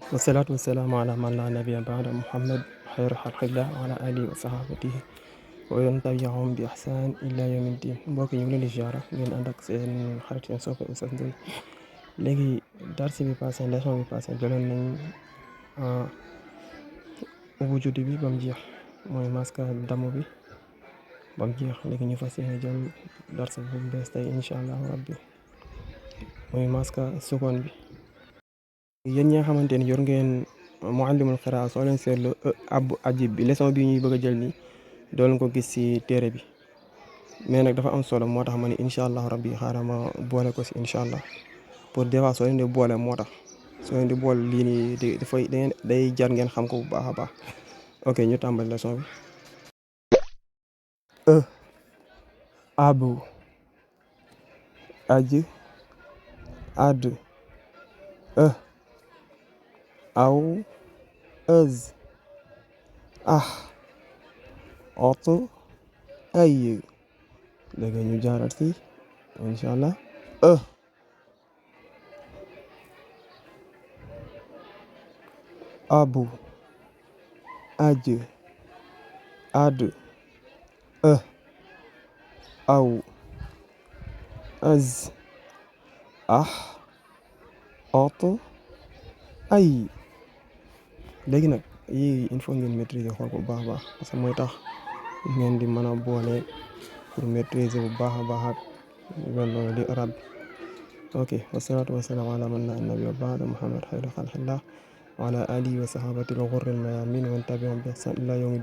والصلاة والسلام على من لا نبي بعد محمد خير خلق الله وعلى آله وصحابته ومن تبعهم بإحسان إلى يوم الدين mbokk yi ñu ngi leen di ziara ngeen ànd ak seen xarit seen soppe Oustaz Ndoye léegi darsi bi passé leçon bi passé jëloon nañ wujudi bi ba mu jeex mooy maska damm bi ba mu jeex léegi ñu fas yéene jël darsi bu bees tey incha allahu rabbi mooy maska sukkoon bi. yéen ñi nga xamante ni yor ngeen muallimul qiraa soo leen seetlu ab ajib bi leçon bi ñuy bëgg a jël nii doo leen ko gis ci téere bi mais nag dafa am solo moo tax ma ne incha allah rabbi xaaral ma boole ko ci incha allah pour des fois soo leen di boole moo tax soo leen di boole lii nii dafay day jar ngeen xam ko bu baax a baax. ok ñu tàmbali leçon bi. abu aj ad aw az ot ay léegi ñu jaarat fii incha allah abu aj ad aw az ot ay léegi nag yii il faut ngeen maîtriser xool ko bu baax a baax parce que mooy tax ngeen di mën a boole pour maîtriser bu baax a baax ak loolu di arab bi. ok wasalaatu wasalaamu ala man laa nabiyya ba'da muhammad xayru xalqillah wa ala alihi wa sahabati al ghurri al mayamin wa tabi'ahum bi ihsan ila yawmi